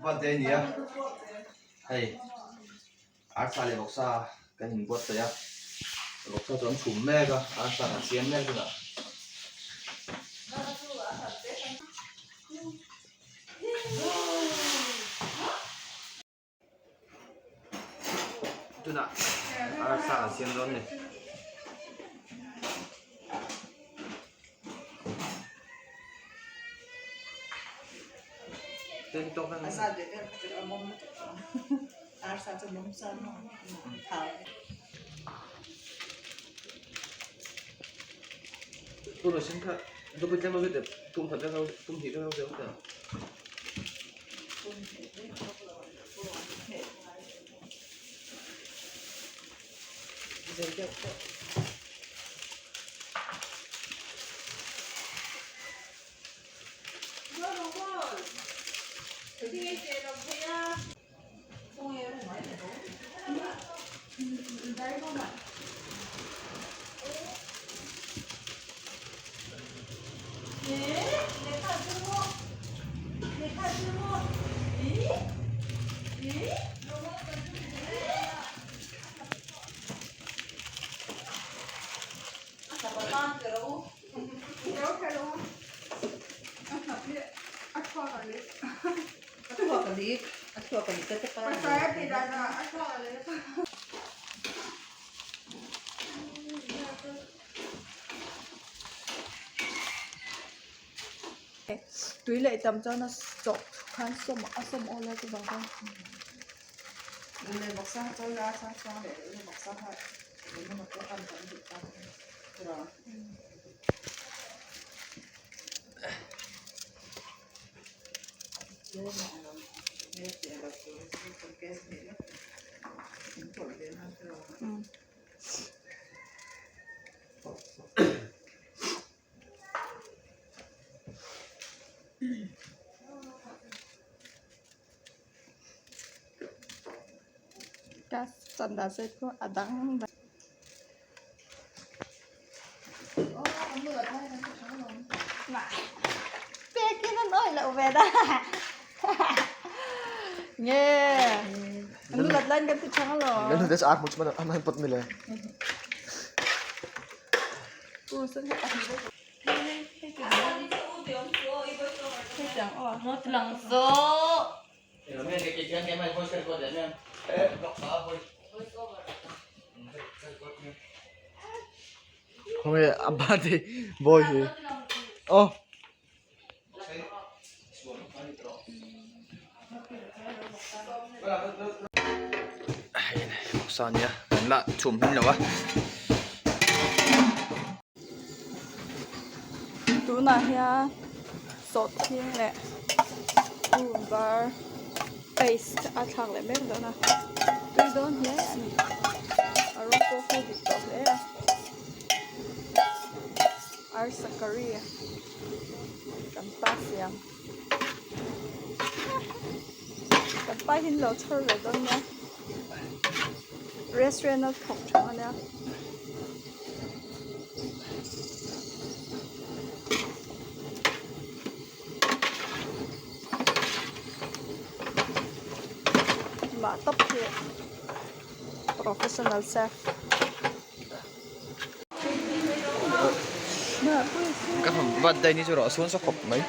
Birthday a ni a, hei arsa leh vawksa kan inbuatsaih a, vawksa chu an chhum mek a, arsa kan siam mek tunah. Tunah arsa kan siam dawn a ni. Tui leh tam chuan a chawh khan sawm a sawm awl a chuvang chuan Gas chanda zet pawh a dang dang. Pekin an awih loh ve da nge an nulat laiin kan ti thang alawm. Nan hnute chu ar hmu chu an han pawt mile. Khawnge a birthday boy hi aw. Hei vawksa a nia kan la chhum hmin lo a. Tunah hian sawhthing leh pum var paste a thlak leh mek dawn a tui dawn hle a ni a rawng pawh khu dik tawh hle a arsa curry kan pa siam kan pa hi an lo chhawr ve dawn nia restaurant a thawk tha ania. Mah tawp hi professional chef. Ka han vat daih ni chu rawh a suan sa khawp mai.